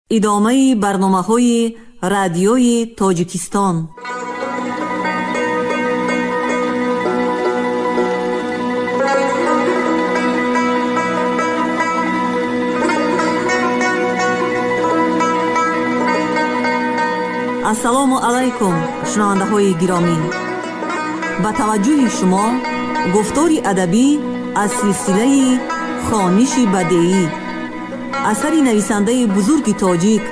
Идомаи барномаҳои Радиои Тоҷикистон. Ассалому алайкум, шунавандаҳои гиромӣ. Ба таваҷҷӯҳи шумо гуфтори адабӣ аз силсилаи «Хониши бадеӣ», асари нависандаи бузурги тоҷик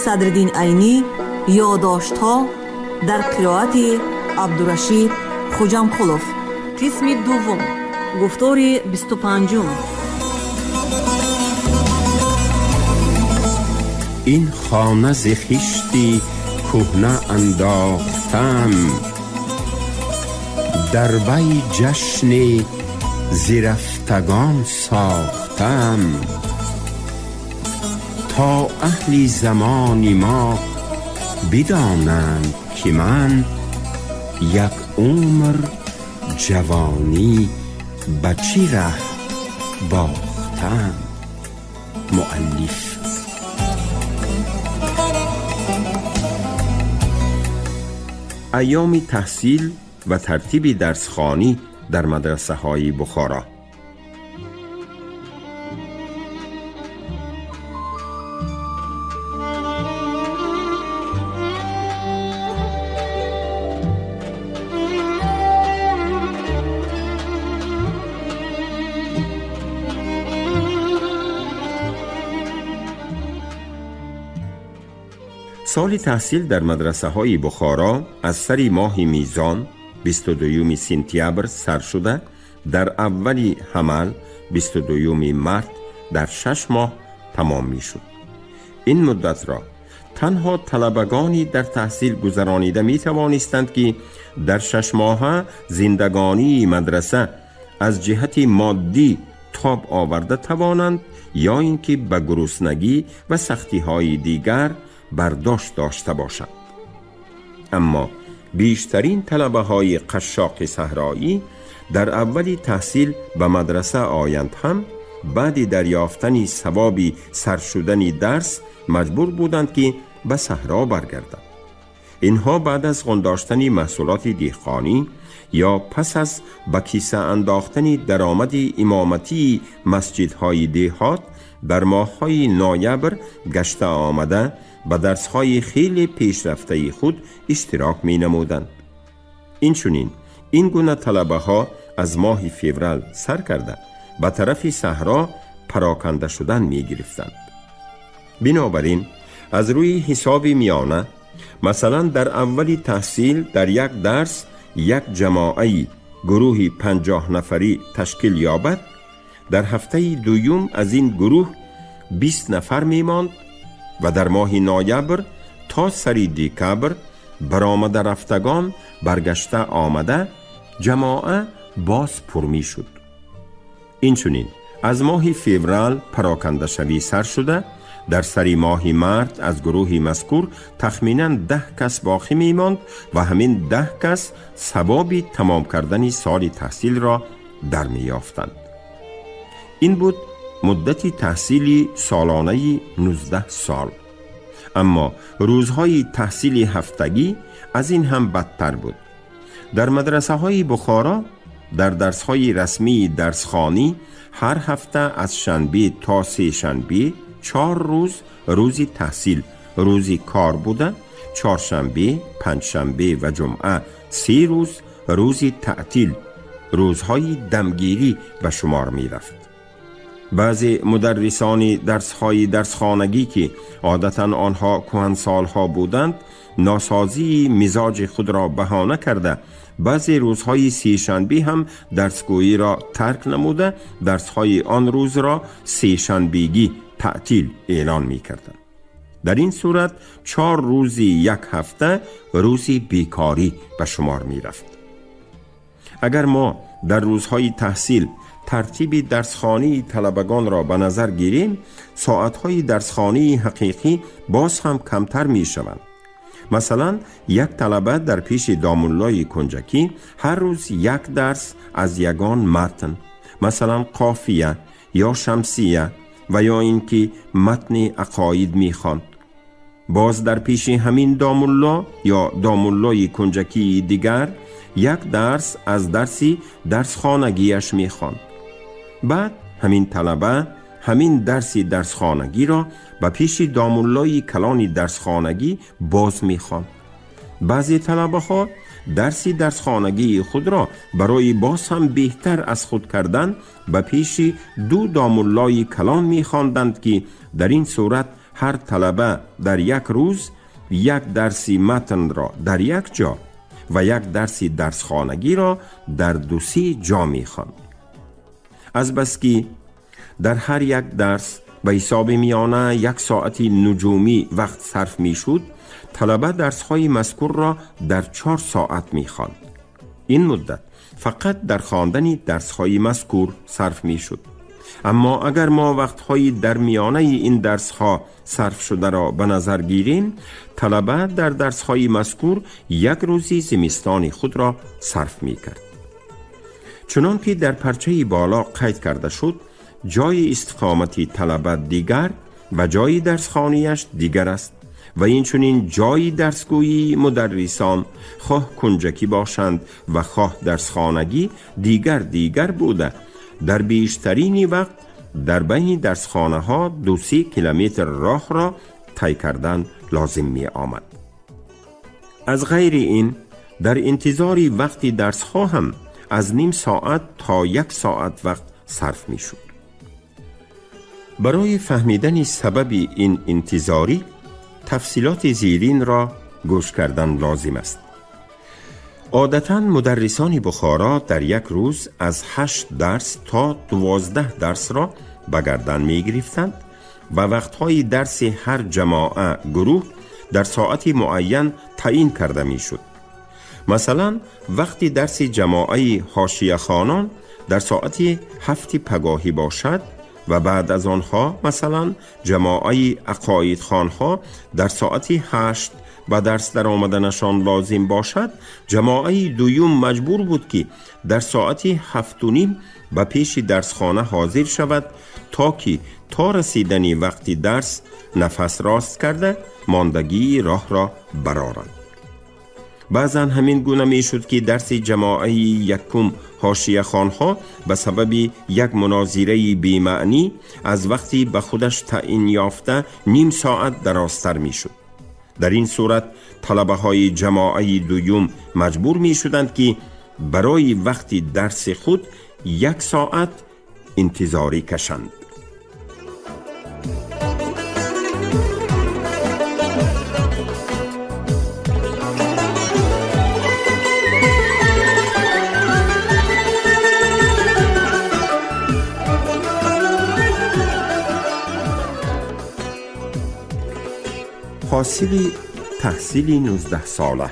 Садриддин Айнӣ, «Ёдоштҳо» дар қироати Абдурашид Хуҷамқулов. Қисми дуввум, гуфтори 25-ум. Ин хона зи хишти кӯҳна андохтам, дар вай ҷашни зирафтагон сохтам, то аҳли замони мо бидонанд, ки ман як умр ҷавонӣ ба чӣ раҳ бохтам. Муаллиф. Айёми таҳсил ва тартиби дарсхонӣ дар мадрасаҳои Бухоро. Соли таҳсил дар мадрасаҳои Бухоро аз сари моҳи мизон, 22 сентябр сар шуда, дар аввали ҳамал, 22 март, дар 6 моҳ тамом мешуд. Ин муддатро танҳо талабагоне дар таҳсил гузаронида метавонистанд, ки дар шашмоҳа зиндагонии мадраса аз ҷиҳати моддӣ тоб оварда тавонанд ё ин ки ба гуруснагӣ ва сахтиҳои дигар бардошт дошта бошанд. Аммо бештарин талабаҳои қашшоқи саҳроӣ дар аввали таҳсил ба мадраса оянд ҳам, баъди дарёфтани савоби сар шудани дарс маҷбур буданд, ки ба саҳро баргарданд. Инҳо баъд аз ғундоштани маҳсулоти деҳқонӣ ё пас аз ба киса андохтани даромади имоматии масҷидҳои деҳот дар моҳҳои ноябр гашта омада, ба дарсҳои хеле пешрафтаи худ иштирок менамуданд. Инчунин ин гуна талабаҳо аз моҳи феврал сар карда, ба тарафи саҳро пароканда шудан мегирифтанд. Бинобар ин, аз рӯи ҳисоби миёна, масалан, дар аввали таҳсил дар як дарс як ҷамоаи гурӯҳи 50 нафарӣ ташкил ёбад, дар ҳафтаи дуюм аз ин гурӯҳ 20 нафар мемонд ва дар моҳи ноябр то сари декабр баромада рафтагон баргашта омада, ҷамоа боз пур мешуд. Инчунин аз моҳи феврал парокандашавӣ сар шуда, дар сари моҳи март аз гурӯҳи мазкур тахминан 10 кас боқӣ мемонд ва ҳамин 10 кас савоби тамом кардани соли таҳсилро дар меёфтанд. Ин буд муддати таҳсили солонаи 19 сол. Аммо рӯзҳои таҳсили ҳафтагӣ аз ин ҳам бадтар буд. Дар мадрасаҳои Бухоро дар дарсҳои расмии дарсхонӣ ҳар ҳафта аз шанбе то сешанбе 4 рӯз рӯзи таҳсил, рӯзи кор буда, чоршанбе, панҷшанбе ва ҷумъа 3 рӯз рӯзи таътил, рӯзҳои дамгирӣ ба шумор мерафт. Баъзе мударрисони дарсҳои дарсхонагӣ, ки одатан онҳо кӯҳансолҳо буданд, носозии мизоҷи худро баҳона карда, баъзе рӯзҳои сешанбе ҳам дарсгӯиро тарк намуда, дарсҳои он рӯзро сешанбегӣ таътил эълон мекарданд. Дар ин сурат 4 рӯзи як ҳафта рӯзи бекорӣ ба шумор мерафт. Агар мо дар рӯзҳои таҳсил тартиби дарсхонии талабагонро ба назар гирем, соатҳои дарсхонии ҳақиқӣ боз ҳам камтар мешаванд. Масалан, як талаба дар пеши домуллои кунҷакӣ ҳар рӯз як дарс аз ягон матн, масалан, қофия ё шамсия ва ё ин ки матни ақоид мехонд. Боз дар пеши ҳамин домулло ё домуллои кунҷакии дигар як дарс аз дарси дарсхонагиаш мехонд. Баъд ҳамин талаба ҳамин дарси дарсхонагиро ба пеши домуллои калони дарсхонагӣ боз мехонд. Баъзе талабаҳо дарси дарсхонагии худро барои боз ҳам беҳтар аз худ кардан ба пеши ду домуллои калон мехонданд, ки дар ин сурат ҳар талаба дар як рӯз як дарси матнро дар як ҷо ва як дарси дарсхонагиро дар ду-се ҷо мехонд. Азбаски дар ҳар як дарс ба ҳисоби миёна як соати нуҷумӣ вақт сарф мешуд, талаба дарсҳои мазкурро дар 4 соат мехонд. Ин муддат фақат дар хондани дарсҳои мазкур сарф мешуд. Аммо агар мо вақтҳои дар миёнаи ин дарсҳо сарф шударо ба назар гирем, талаба дар дарсҳои мазкур як рӯзи зимистони худро сарф мекард. Чунон ки дар парчаи боло қайд карда шуд, ҷои истиқомати талаба дигар ва ҷои дарсхонияш дигар аст ва инчунин ҷои дарсгӯии мударрисон, хоҳ кунҷакӣ бошанд ва хоҳ дарсхонагӣ, дигар дигар буда, дар бештарини вақт дар байни дарсхонаҳо 2-3 километр роҳро тай кардан лозим меомад. Аз ғайри ин, дар интизори вақти дарсҳо ҳам аз ним соат то як соат вақт сарф мешуд. Барои фаҳмидани сабаби ин интизорӣ тафсилоти зеринро гӯш кардан лозим аст. Одатан мударрисони Бухоро дар як рӯз аз 8 дарс то 12 дарсро ба гардан мегирифтанд ва вақтҳои дарси ҳар ҷамоа гурӯҳ дар соати муайян таъин карда мешуд. Масалан, вақти дарси ҷамоаи ҳошияхонон дар соати 7 пагоҳӣ бошад ва баъд аз онҳо масалан ҷамоаи ақоидхонҳо дар соати 8 ба дарс даромаданашон лозим бошад, ҷамоаи дуюм маҷбур буд, ки дар соати 7:30 ба пеши дарсхона ҳозир шавад, то ки то расидани вақти дарс нафас рост карда мондагии роҳро барорад. Баъзан ҳамин гуна мешуд, ки дарси ҷамоаи якум ҳошияхонҳо ба сабаби як мунозираи бемаънӣ аз вақти ба худаш таъин ёфта ним соат дарозтар мешуд. Дар ин сурат талабаҳои ҷамоаи дуюм маҷбур мешуданд, ки барои вақти дарси худ як соат интизорӣ кашанд. ҳосили таҳсили 19 сола.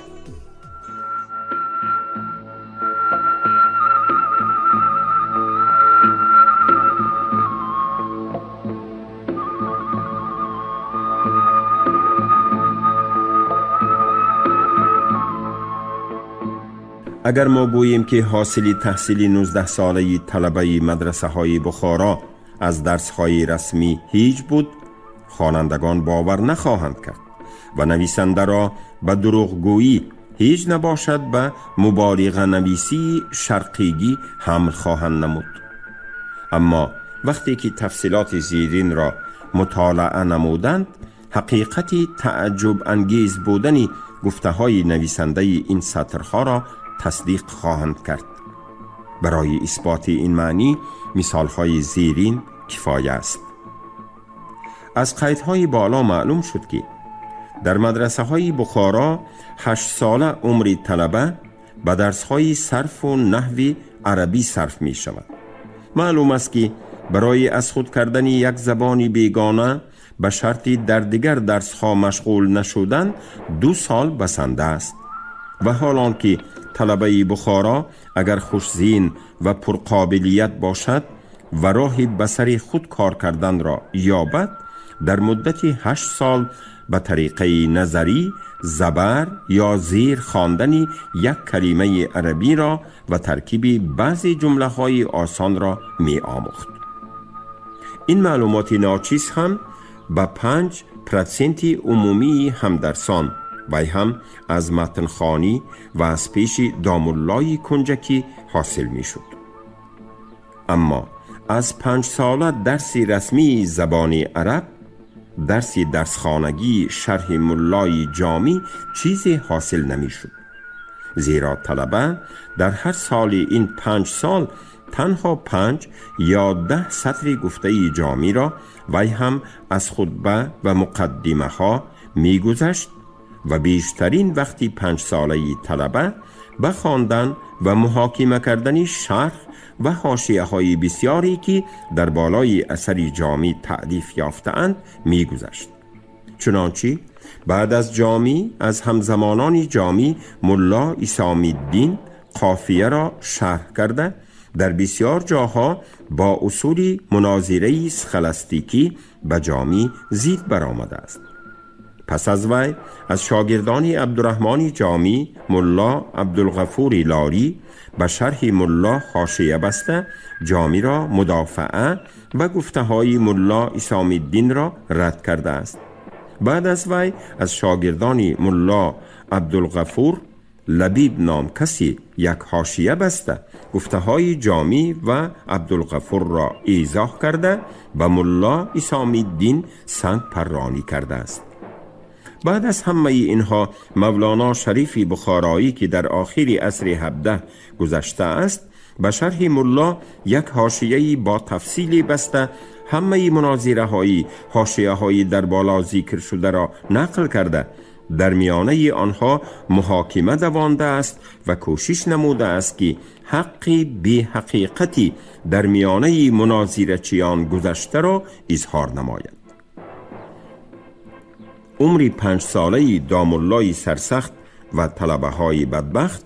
Агар мо гӯем, ки ҳосили таҳсили 19 солаи талабаи мадрасаҳои Бухоро аз дарсҳои расмӣ ҳеҷ буд, хонандагон бовар нахоҳанд кард ва нависандаро ба дурӯғгӯӣ ҳеҷ набошад ба муболиғанависии шарқигӣ ҳамл хоҳанд намуд. Аммо вақте ки тафсилоти зеринро мутолаа намуданд, ҳақиқати тааҷҷубангез будани гуфтаҳои нависандаи ин сатрҳоро тасдиқ хоҳанд кард. Барои исботи ин маънӣ мисолҳои зерин кифоя аст. Аз қайдҳои боло маълум шуд, ки дар мадрасаҳои Бухоро 8 сола умри талаба ба дарсҳои сарфу наҳви арабӣ сарф мешавад. Маълум аст, ки барои аз худ кардани як забони бегона ба шарти дар дигар дарсҳо машғул нашудан 2 сол басанда аст. Ва ҳол он ки талабаи Бухоро агар хушзин ва пурқобилият бошад ва роҳи ба сари худ кор карданро ёбад, дар муддати 8 сол ба тариқаи назарӣ забар ё зер хондани як калимаи арабиро ва таркиби баъзе ҷумлаҳои осонро меомӯхт. Ин маълумоти ночиз ҳам ба 5 проценти умумии ҳамдарсон, вай ҳам аз матнхонӣ ва аз пеши домуллои кунҷакӣ ҳосил мешуд. Аммо аз 5 сола дарси расмии забони араб, дарси дарсхонагии шарҳи муллои Ҷомӣ чизе ҳосил намешуд, зеро талаба дар ҳар соли ин 5 сол танҳо 5 ё 10 сатри гуфтаи Ҷомиро, вай ҳам аз хутба ва муқаддимаҳо мегузашт ва бештарин вақти 5-солаи талаба ба хондан ва муҳокима кардани шарҳ ва ҳошияҳои бисёре, ки дар болои асари Ҷомӣ таълиф ёфтаанд, мегузашт. Чунончи баъд аз Ҷомӣ аз ҳамзамонони Ҷомӣ мулло Исомиддин Қофияро шарҳ карда, дар бисёр ҷоҳо бо усули мунозираи схоластикӣ ба Ҷомӣ зид баромадааст. Пас аз вай аз шогирдони Абдураҳмони Ҷомӣ мулло Абдулғафури Лорӣ ба шарҳи мулло ҳошия баста, Ҷомиро мудофаа ва гуфтаҳои мулло Исомиддинро рад кардааст. Баъд аз вай аз шогирдони мулло Абдулғафур Лабиб ном касе як ҳошия баста, гуфтаҳои Ҷомӣ ва Абдулғафурро эзоҳ карда, ба мулло Исомиддин санг парронӣ кардааст. Баъд аз ҳамаи инҳо Мавлоно Шарифи Бухороӣ, ки дар охири асри 17 гузаштааст, ба шарҳи мулло як ҳошияи бо тафсиле баста, ҳамаи мунозираҳои ҳошияҳои дар боло зикр шударо нақл карда, дар миёнаи онҳо муҳокима давондааст ва кӯшиш намудааст, ки ҳаққи беҳақиқати дар миёнаи мунозирачиён гузаштаро изҳор намояд. Умри 5-солаи домуллои сарсахт ва талабаҳои бадбахт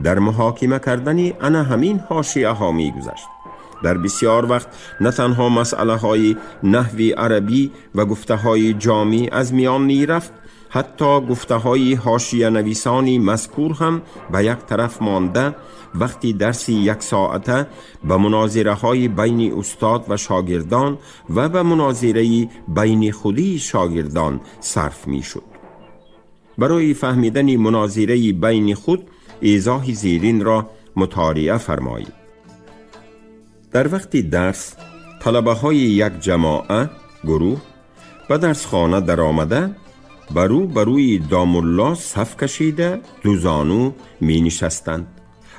дар муҳокима кардани ана ҳамин ҳошияҳо мегузашт. Дар бисёр вақт на танҳо масъалаҳои наҳви арабӣ ва гуфтаҳои Ҷомӣ аз миён мерафт, ҳатто гуфтаҳои ҳошиянависони мазкур ҳам ба як тараф монда, вақти дарси яксоата ба мунозираҳои байни устод ва шогирдон ва ба мунозираи байни худии шогирдон сарф мешуд. Барои фаҳмидани мунозираи байни худ эзоҳи зеринро мутолиа фармоед. Дар вақти дарс талабаҳои як ҷамоа, гурӯҳ ба дарсхона даромада, ба рӯ ба рӯи домулло саф кашида, дузону менишастанд.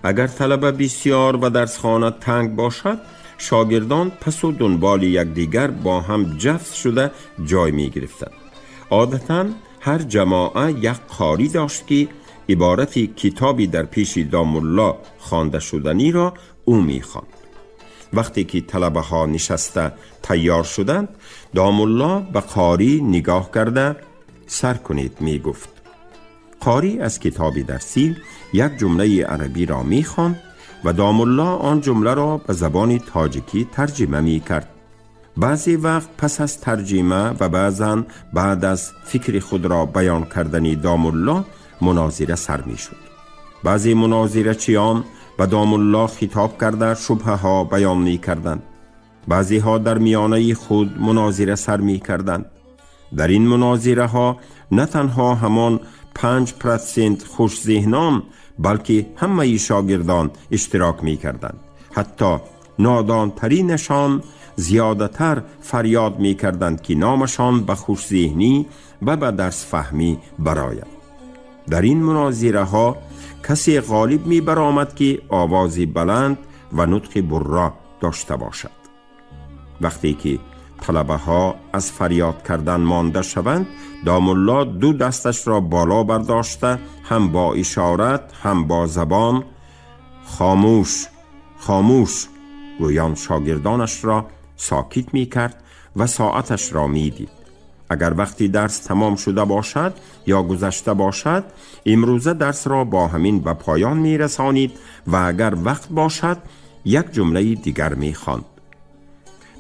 Агар талаба бисёр ва дарсхона танг бошад, шогирдон пасу дунболи якдигар бо ҳам ҷафс шуда ҷой мегирифтанд. Одатан ҳар ҷамоа як қорӣ дошт, ки иборати китоби дар пеши домулло хонда шуданиро ӯ мехонд. Вақте ки талабаҳо нишаста тайёр шуданд, домулло ба қорӣ нигоҳ карда, «Сар кунед» мегуфт. Қорӣ аз китоби дарсӣ як ҷумлаи арабиро мехонд ва домулло он ҷумларо ба забони тоҷикӣ тарҷима мекард. Баъзе вақт пас аз тарҷима ва баъзан баъд аз фикри худро баён кардани домулло мунозира сар мешуд. Баъзе мунозирачиён ба домулло хитоб карда, шубҳаҳо баён мекарданд. Баъзеҳо дар миёнаи худ мунозира сар мекарданд. Дар ин мунозираҳо на танҳо ҳамон 5% хушзеҳнон, балки ҳамаи шогирдон иштирок мекарданд. Ҳатто нодонтаринашон зиёдатар фарёд мекарданд, ки номашон ба хушзеҳнӣ ва ба дарсфаҳмӣ барояд. Дар ин мунозираҳо касе ғолиб мебаромад, ки овози баланд ва нутқи бурро дошта бошад. Вақте ки талабаҳо аз фарёд кардан монда шаванд, домулло ду дасташро боло бардошта, ҳам бо ишорат, ҳам бо забон «Хомӯш, хомӯш» гӯён шогирдонашро сокит мекард ва соаташро медид. Агар вақти дарс тамом шуда бошад ё гузашта бошад, имрӯза дарсро бо ҳамин ба поён мерасонид ва агар вақт бошад, як ҷумлаи дигар мехонд.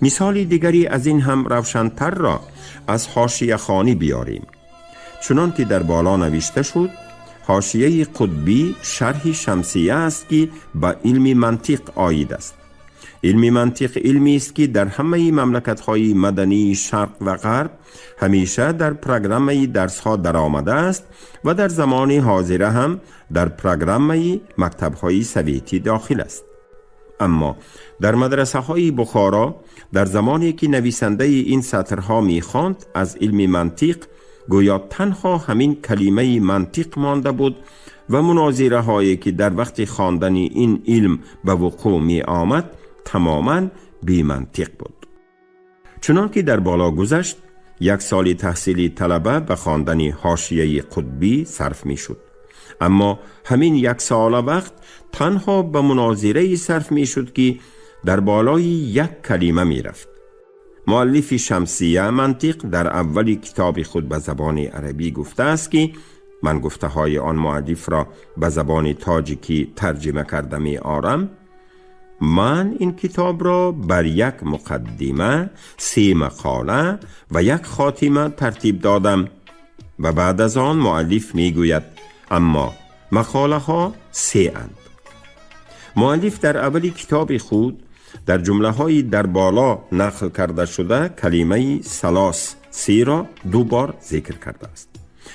Мисоли дигари аз ин ҳам равшантарро аз ҳошияхонӣ биёрем. Чунон ки дар боло навишта шуд, ҳошияи Қутбӣ шарҳи Шамсия аст, ки ба илми мантиқ оид аст. Илми мантиқ илмест, ки дар ҳамаи мамлакатҳои мадании Шарқ ва Ғарб ҳамеша дар программаи дарсҳо даромадааст ва дар замони ҳозира ҳам дар программаи мактабҳои советӣ дохил аст. Аммо дар мадрасаҳои Бухоро дар замоне ки нависандаи ин сатрҳо мехонд, аз илми мантиқ гӯё танҳо ҳамин калимаи мантиқ монда буд ва мунозираҳое ки дар вақти хондани ин илм ба вуқӯъ меомад, тамоман бемантиқ буд. Чунон ки дар боло гузашт, як соли таҳсили талаба ба хондани ҳошияи Қутбӣ сарф мешуд. Аммо ҳамин яксола вақт танҳо ба мунозирае сарф мешуд, ки дар болои як калима мерафт. Муаллифи Шамсия мантиқ дар аввали китоби худ ба забони арабӣ гуфтааст, ки ман гуфтаҳои он муаллифро ба забони тоҷикӣ тарҷима карда меорам: «Ман ин китобро бар як муқаддима, се мақола ва як хотима тартиб додам». Ва баъд аз он муаллиф мегӯяд: «Аммо мақолаҳо сеанд». Муаллиф дар аввали китоби худ дар ҷумлаҳои дар боло нақл карда шуда калимаи салос, серо ду бор зикр кардааст.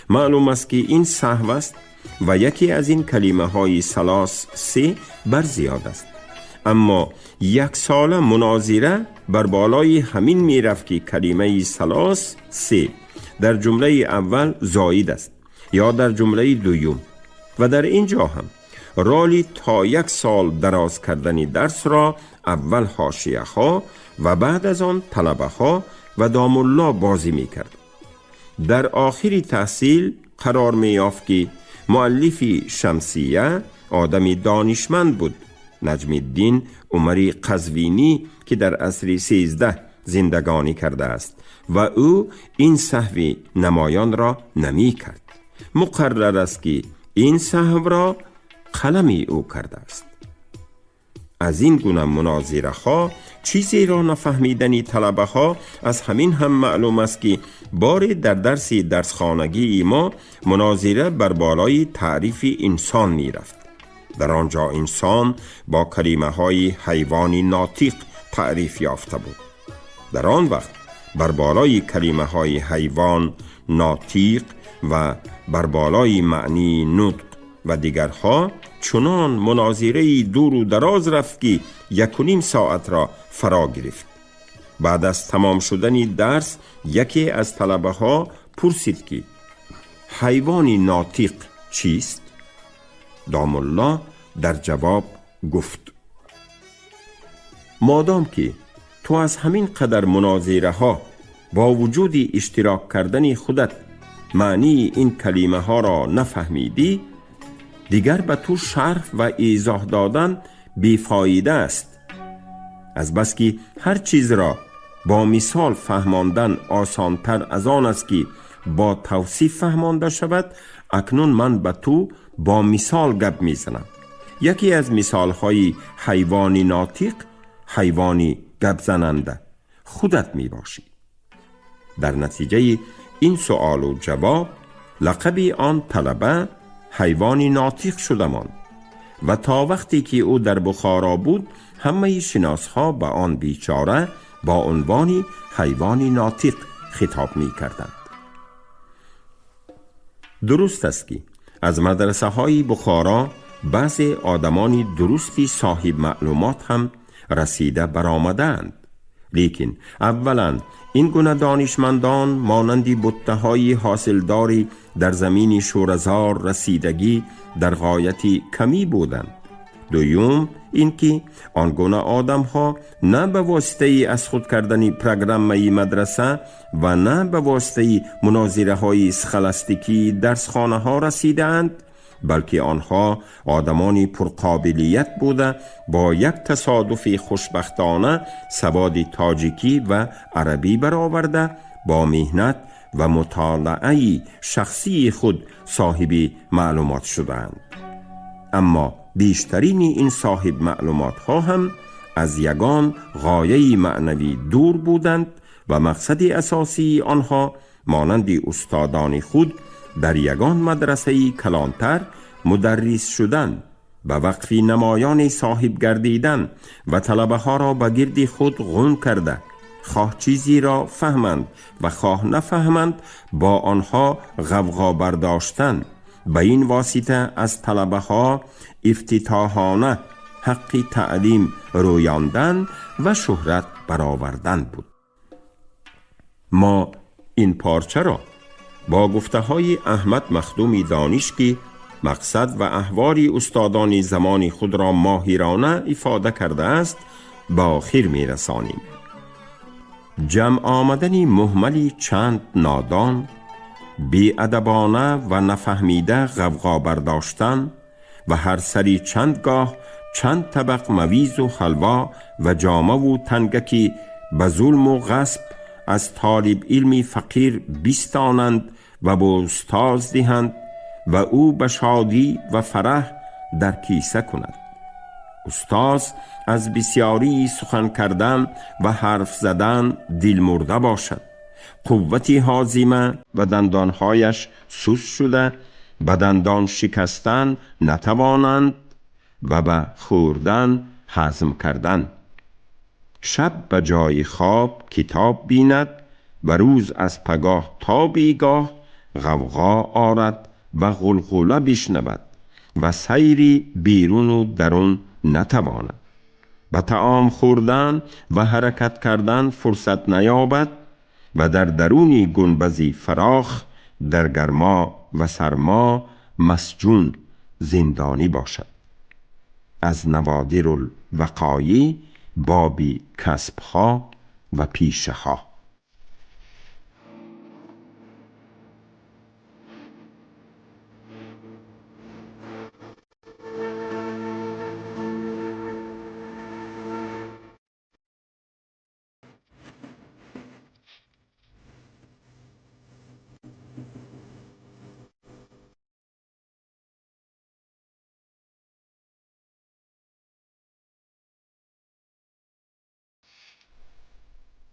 Маълум аст, ки ин саҳв аст ва яке аз ин калимаҳои салос, се бар зиёд аст. Аммо яксола мунозира бар болои ҳамин мерафт, ки калимаи салос, се дар ҷумлаи аввал зоид аст ё дар ҷумлаи дуюм. Ва дар ин ҷо ҳам роли то як сол дароз кардани дарсро аввал ҳошияҳо ва баъд аз он талабаҳо ва домулло бозӣ мекард. Дар охири таҳсил қарор меёфт, ки муаллифи Шамсия одами донишманд буд, Наҷмиддин Умари Қазвинӣ, ки дар асри 13 зиндагонӣ кардааст, ва ӯ ин саҳви намоёнро намекард. Муқаррар аст, ки ин саҳвро қалами ӯ кардааст. Аз ин гуна мунозираҳо чизеро нафаҳмидани талабаҳо аз ҳамин ҳам маълум аст, ки боре дар дарси дарсхонагии мо мунозира бар болои таърифи инсон мерафт. Дар он ҷо инсон бо калимаҳои ҳайвони нотиқ таъриф ёфта буд. Дар он вақт бар болои калимаҳои ҳайвон нотиқ ва бар болои маънии нутқ ва дигарҳо чунон мунозираи дуру дароз рафт, ки 1.5 соатро фаро гирифт. Баъд аз тамом шудани дарс яке аз талабаҳо пурсид, ки ҳайвони нотиқ чист? Домулло дар ҷавоб гуфт: «Модом ки ту аз ҳамин қадар мунозираҳо бо вуҷуди иштирок кардани худат маънии ин калимаҳоро нафаҳмидӣ, дигар ба ту шарҳ ва эзоҳ додан бефоида аст. Азбаски ҳар чизро бо мисол фаҳмондан осонтар аз он аст, ки бо тавсиф фаҳмонда шавад, акнун ман ба ту бо мисол гап мезанам. Яке аз мисолҳои ҳайвони нотиқ, ҳайвони гапзананда худат мебошӣ». Дар натиҷаи ин суолу ҷавоб лақаби он талаба ҳайвони нотиқ шуда монд ва то вақте ки ӯ дар Бухоро буд, ҳамаи шиносҳо ба он бечора бо унвони ҳайвони нотиқ хитоб мекарданд. Дуруст аст, ки аз мадрасаҳои Бухоро баъзе одамони дурусти соҳибмаълумот ҳам расида баромадаанд. Лекин аввалан ин гуна донишмандон монанди буттаҳои ҳосилдори дар замини шӯразор расидагӣ дар ғояти камӣ буданд. Дуюм ин ки он гуна одамҳо на ба воситаи аз худ кардани программаи мадраса ва на ба воситаи мунозираҳои схоластикии дарсхонаҳо расидаанд, балки онҳо одамони пурқобилият буда, бо як тасодуфи хушбахтона саводи тоҷикӣ ва арабӣ бароварда, бо меҳнат ва мутолиаи шахсии худ соҳиби маълумот шудаанд. Аммо бештарини ин соҳибмаълумотҳо ҳам аз ягон ғояи маънавӣ дур буданд ва мақсади асосии онҳо монанди устодони худ дар ягон мадрасаи калонтар мударрис шудан ба вақфи намоёни соҳиб гардидан ва талабаҳоро ба гирди худ ғун карда, хоҳ чизиро фаҳманд ва хоҳ нафаҳманд, бо онҳо ғавғо бардоштан, ба ин восита аз талабаҳо ифтитоҳона ҳаққи таълим рӯёндан ва шӯҳрат баровардан буд. Мо ин порчаро бо гуфтаҳои Аҳмад Махдуми Дониш, ки мақсад ва аҳволи устодони замони худро моҳирона ифода кардааст, ба охир мерасонем. Ҷамъ омадани муҳмали чанд нодон, беадабона ва нафаҳмида ғавғо бардоштан ва ҳар сари чанд гоҳ чанд табақ мавизу ҳалво ва ҷомаву тангаки ба зулму ғасб аз толиб илми фақир бистонанд ва ба устоз диҳанд ва ӯ ба шодӣ ва фараҳ дар киса кунад. Устоз аз бисёрии сухан кардан ва ҳарф задан дилмурда бошад. Қуввати ҳозима ва дандонҳояш суст шуда, ба дандон шикастан натавонанд ва ба хӯрдан ҳазм кардан. Шаб ба ҷои хоб китоб бинад ва рӯз аз пагоҳ то бегоҳ ғавғо орад ва ғулғула бишнавад ва сайри беруну дарун натавонад. Ба таом хӯрдан ва ҳаракат кардан фурсат наёбад ва дар даруни гунбази фарох дар гармо ва сармо масҷун зиндонӣ бошад. Аз Наводирулвақоӣ, боби касбҳо ва пишаҳо.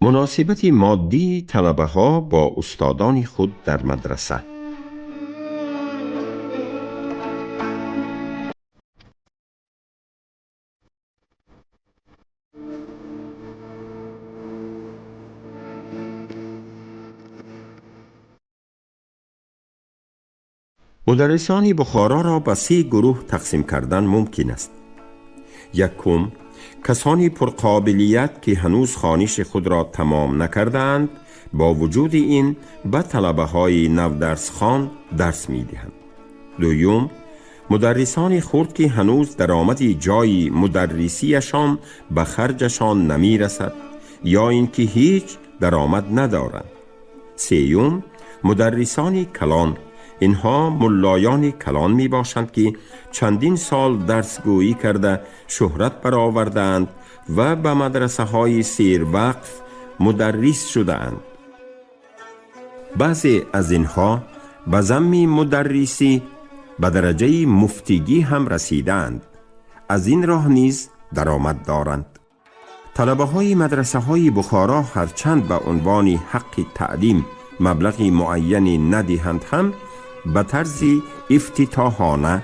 Муносибати моддии талабаҳо бо устодони худ дар мадраса. Мударрисони Бухороро ба се гурӯҳ тақсим кардан мумкин аст. Якум, касони пурқобилият, ки ҳанӯз хониши худро тамом накардаанд, бо вуҷуди ин ба талабаҳои навдарсхон дарс медиҳанд. Дуюм, мударрисони хурд, ки ҳанӯз даромади ҷои мударрисияшон ба харҷашон намерасад ё ин ки ҳеҷ даромад надоранд. Сеюм, мударрисони калон. Инҳо муллоёни калон мебошанд, ки чандин сол дарсгӯӣ карда шӯҳрат баровардаанд ва ба мадрасаҳои сервақф мударрис шудаанд. Баъзе аз инҳо ба замми мударрисӣ ба дараҷаи муфтигӣ ҳам расидаанд. Аз ин роҳ низ даромад доранд. Талабаҳои мадрасаҳои Бухоро ҳарчанд ба унвони ҳаққи таълим маблағи муайяне надиҳанд ҳам, ба тарзи ифтитоҳона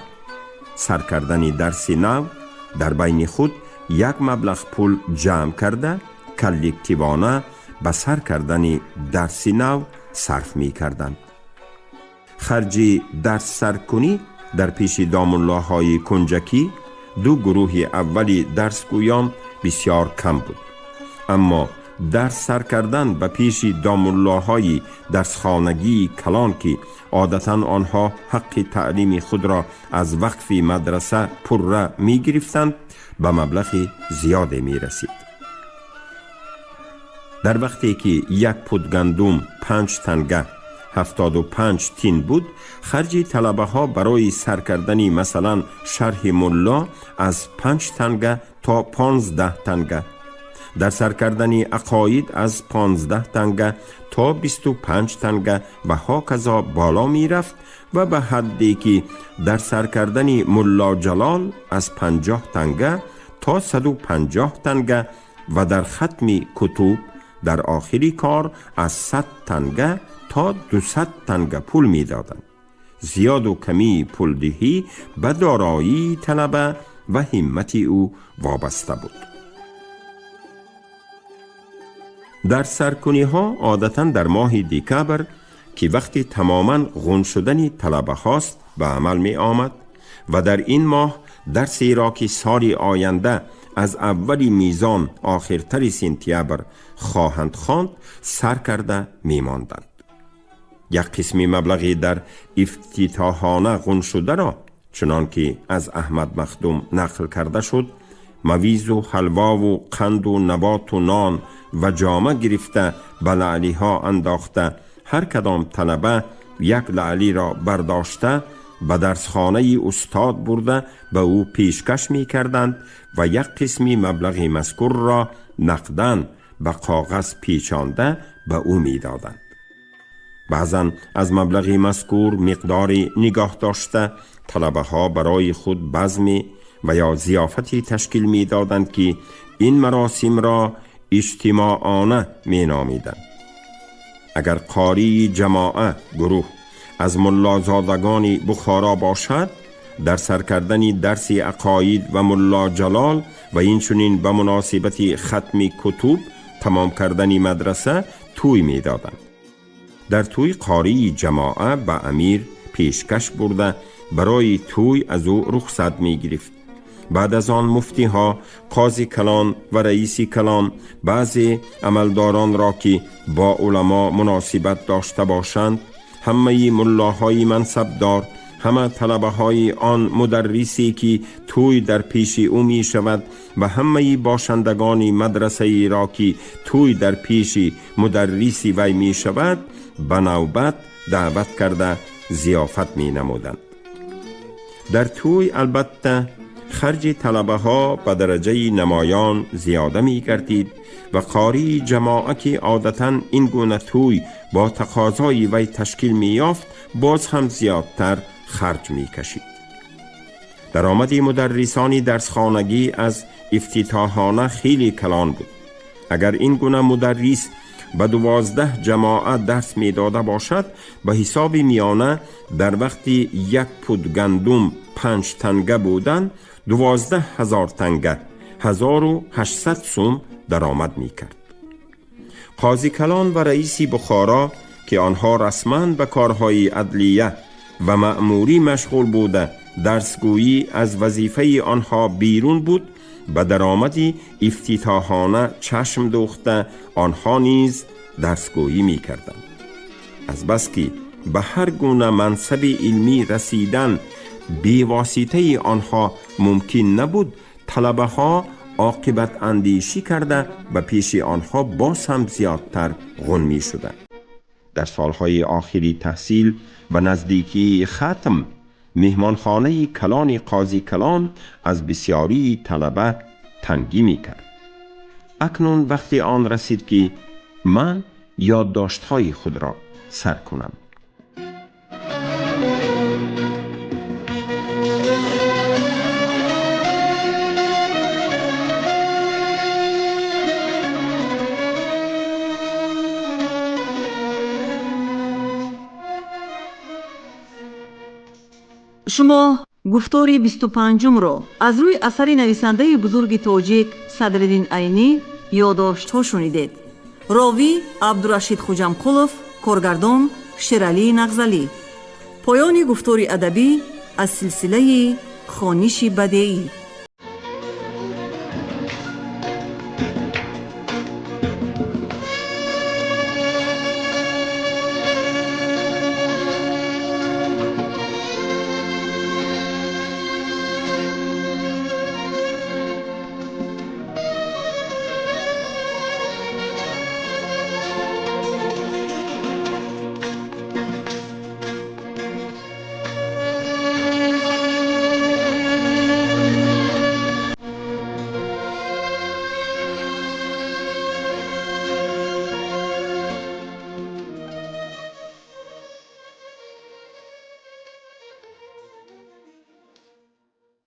сар кардани дарси нав дар байни худ як маблағ пул ҷамъ карда, коллективона ба сар кардани дарси нав сарф мекарданд. Харҷи дарссаркунӣ дар пеши домуллоҳои кунҷакӣ, ду гурӯҳи аввали дарсгӯён, бисёр кам буд, аммо дарс сар кардан ба пеши домуллоҳои дарсхонагии калон, ки одатан онҳо ҳаққи таълими худро аз вақфи мадраса пурра мегирифтанд, ба маблағи зиёде мерасид. Дар вақте ки як пуд гандум 5 танга 75 тин буд, харҷи талабаҳо барои сар кардани, масалан, Шарҳи Мулло аз 5 танга то 15 танга, дар сар кардани Ақоид аз 15 танга то 25 танга ва ҳоказо боло мерафт ва ба ҳадде ки дар сар кардани Мулло Ҷалол аз 50 танга то 150 танга ва дар хатми кутуб дар охири кор аз 100 танга то 200 танга пул медоданд. Зиёду камии пулдиҳӣ ба дороии талаба ва ҳиммати ӯ вобаста буд. Дар саркуниҳо одатан дар моҳи декабр, ки вақти тамоман ғун шудани талабаҳост, ба амал меомад ва дар ин моҳ дарсеро, ки соли оянда аз аввали мизон охиртари сентябр хоҳанд хонд, сар карда мемонданд. Як қисми маблағи дар ифтитоҳона ғуншударо, чунон ки аз Аҳмад Махдум нақл карда шуд, мавизу ҳалвову қанду наботу нон ва ҷома гирифта ба лаълиҳо андохта, ҳар кадом талаба як лаълиро бардошта ба дарсхонаи устод бурда ба ӯ пешкаш мекарданд ва як қисми маблағи мазкурро нақдан ба коғаз печонда ба ӯ медоданд. Баъзан аз маблағи мазкур миқдори нигоҳ дошта, талабаҳо барои худ базме ва ё зиёфате ташкил медоданд, ки ин маросимро иҷтимоона меномиданд. Агар қории ҷамоа гурӯҳ аз муллозодагони Бухоро бошад, дар сар кардани дарси ақоид ва Мулло Ҷалол ва инчунин ба муносибати хатми кутуб, тамом кардани мадраса, тӯй медоданд. Дар тӯй қории ҷамоа ба амир пешкаш бурда, барои тӯй аз ӯ рухсат мегирифт. Баъд аз он муфтиҳо, қози калон ва раиси калон баъзе амалдоронро, ки бо уламо муносибат дошта бошанд, ҳамаи муллоҳои мансабдор, ҳама талабаҳои он мударрисе, ки тӯй дар пеши ӯ мешавад, ва ҳамаи бошандагони мадрасаеро, ки тӯй дар пеши мударриси вай мешавад, ба навбат даъват карда зиёфат менамуданд. Дар тӯй албатта харҷи талабаҳо ба дараҷаи намоён зиёда мегардид ва қории ҷамоа, ки одатан ин гуна тӯй бо тақозои вай ташкил меёфт, боз ҳам зиёдтар харҷ мекашид. Даромади мударрисони дарсхонагӣ аз ифтитоҳона хеле калон буд. Агар ин гуна мударрис ба 12 ҷамоа дарс медода бошад, ба ҳисоби миёна дар вақти як пуд гандум 5 танга будан, 12 000 танга, 1800 сум даромад мекард. Қози калон ва раиси Бухоро, ки онҳо расман ба корҳои адлия ва маъмурӣ машғул буда, дарсгӯӣ аз вазифаи онҳо берун буд, ба даромади ифтитоҳона чашм дӯхта, онҳо низ дарсгӯӣ мекарданд. Азбаски ба ҳар гуна мансаби илмӣ расидан бевоситаи онҳо мумкин набуд, талабаҳо оқибатандешӣ карда ба пеши онҳо боз ҳам зиёдтар ғун мешуданд. Дар солҳои охири таҳсил ва наздикии хатм меҳмонхонаи калони қози калон аз бисёрии талаба тангӣ мекард. Акнун вақти он расид, ки ман ёддоштҳои худро сар кунам. Шумо гуфтори 25-умро аз рӯи асари нависандаи бузурги тоҷик Садриддин Айнӣ «Ёдоштҳо» шунидед. Ровӣ Абдурашид Хуҷамқулов, коргардон Шералӣ Нағзалӣ. Поёни гуфтори адабӣ аз силсилаи «Хониши бадеӣ».